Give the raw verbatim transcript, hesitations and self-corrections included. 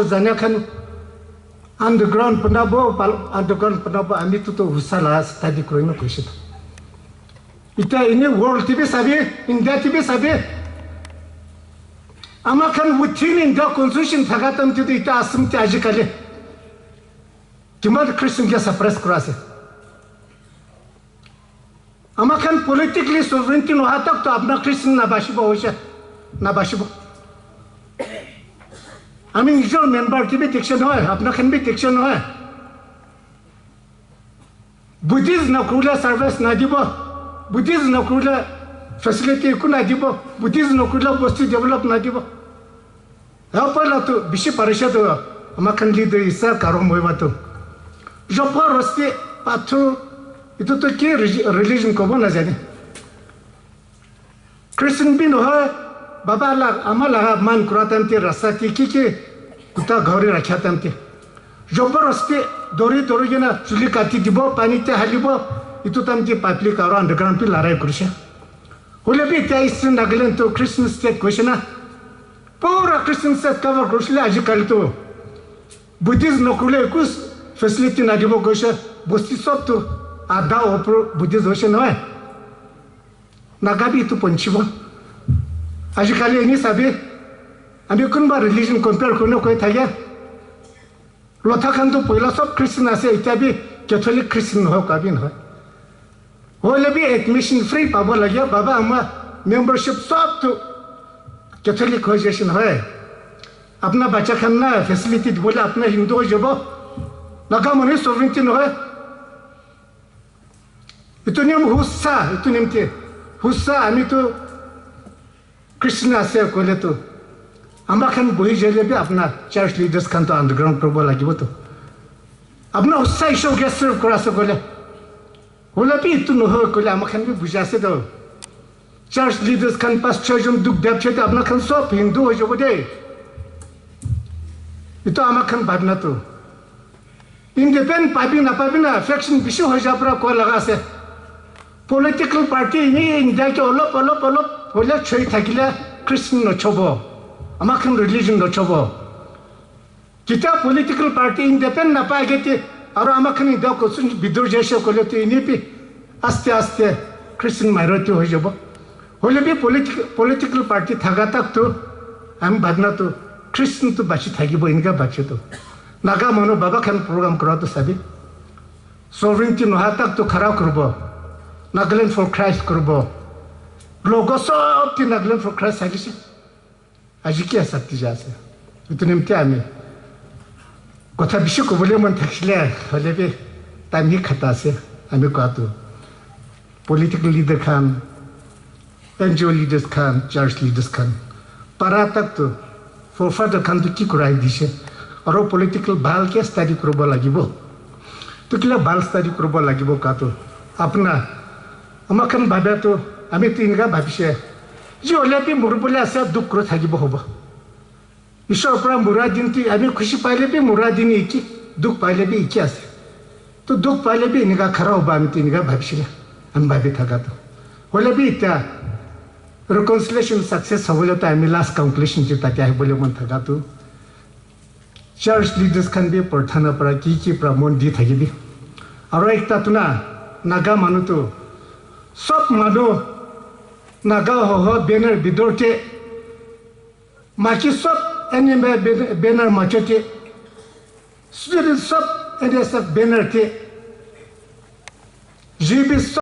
jana khan underground banabo, bal-, underground banabo, ami tu to husa la study kuri na koise. Ita ini world T V sabi, India T V sabi. Ama khan within India constitution thaka tam tu ita asam ti ajikali. Kiman Christian ke suppress kura ase. Ama khan politically sovereignty noha tak to apna Christian na bashibo hoise, na bashibo. Ami nijor member ki bi diksha nohoi, apna khan bi diksha nohoi. Buddhist na kurila service na dibo, Buddhist na kurila facility ku na dibo, Buddhist na kurila bosti develop na dibo. Helper la tu bishi parisha tu ama khan leader isa karo moi ba tu. Jopa rosti pathu itu tu ki regi-, religion kobo na jani. Christian bi nohoi, baba la, ama la man kura time te rasta te ki ki kuta ghori rakha time te. Jopa rosti dori dori kena chuli kati dibo, pani te halibo, itu time te public aro underground pi larai kurisha. Hole bi tia Eastern Nagaland tu Christian state koishe na. Pura Christian state cover kurisle ajikali tu Buddhist nokurle eku facility nadibo koishe, bosti sob tu adha opor Buddhist hoishe nohoi. Naga bi itu ponchibo. Ajikali ini sabi, ami kunba religion compare kurina koi thake. Lotha khan tu poila sob Christian ase, itya bi Catholic Christian nohoi, kabi nohoi. Hoile bi admission free pabo lage, baba ama membership sob tu Catholic hoi jaise nohoi. Apna bacha khan na facility dibole apna Hindu hoi jabo. Naga manu sovereignty nohoi. Itu niyam husa, itu nimti husa ami tu Christian ase koile tu, ama khan bohi jaile bi apna church leaders khan to underground kuribo lagibo to. Apna ussai show ke serve kura ase koile. Hola bi itu nohoi koile ama khan bi buji ase to. Church leaders khan pas choi jon duk dep chhe apna khan sob Hindu hoi jabo de. Itu ama khan bhabna to. Independent pabi na pabi na faction bishi hoi ja pra koa laga ase. Political party ni India ke olop olop olop hoile choi thakile Christian no chobo. Ama khan religion no chobo. Kita political party independent na pai ke ti aro ama khan India ko sun bidur jaise kole ti ini bi aste aste Christian minority hoi jabo. Hoile bi politic-, political party thaga tak tu ami bhabna tu Christian tu bachi thakibo, enika bachi tu. Naga manu baba khan program kura tu sabi. Sovereignty noha tak tu khara kuribo. Nagaland for Christ kuribo. Logo sob ti Nagaland for Christ thakise. Aji ki asa ti ja ase. Itu nimte ami kotha bishi kobole mon thakisile, hoile bi time hi khata ase. Ami koa tu political leader khan, N G O leaders khan, church leaders khan, para tak tu forefather khan tu ki kurai dise, aro political bhal ke study kuribo lagibo. Tu kila bhal study kuribo lagibo ka tu apna ama khan bhabya tu ami tu enika bhabise, ji hole bi muribole ase, dukh kuri thakibo hobo. Ishwar pra mura din ti ami khushi paile bi mura din iki, dukh paile bi iki ase. To dukh paile bi enika khara hobo ami tu enika bhabisile, ami bhabi thaka tu. Hole bi itya reconciliation success hobole to ami last conclusion ti tate ahibole mon thaka tu. Church leaders khan bi prathana pra ki ki pra mon di thakibi. Aro ekta tu na, Naga manu tu sob manu Naga hoho banner bidor te Maki sob N M A ben-, banner macho te, student sob N S F banner te, G B